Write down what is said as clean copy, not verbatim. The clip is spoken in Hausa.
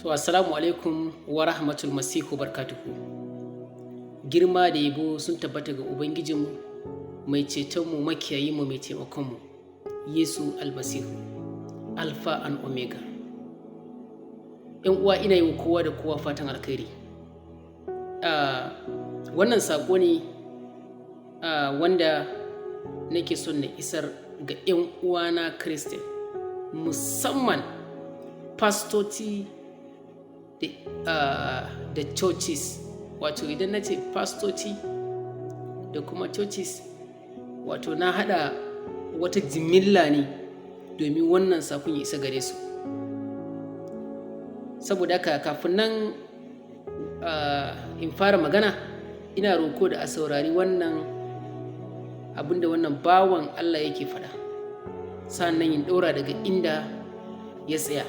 To, assalamu alaikum wa rahmatul masihu barkatuhu. Girma da yabo sun tabbata ga Ubangijinmu, mai cetonmu, makiyayinmu, mai taimakonmu, Yesu Almasihu, Alpha and Omega. ‘Yan uwa, ina yi wa kowa da kowa fatan alkhairi. Wannan saƙo ne wanda nake son na isar ga ‘yan uwana Christian, musamman fastoci da churches. Wato idan na ce fastoci da kuma churches, wato na haɗa wata jimilla ne domin wannan saƙon ya isa gare su. Saboda haka, kafin nan in fara magana, ina roko da a saurari wannan abin da wannan bawan Allah yake faɗa, sannan in ɗora daga inda ya tsaya.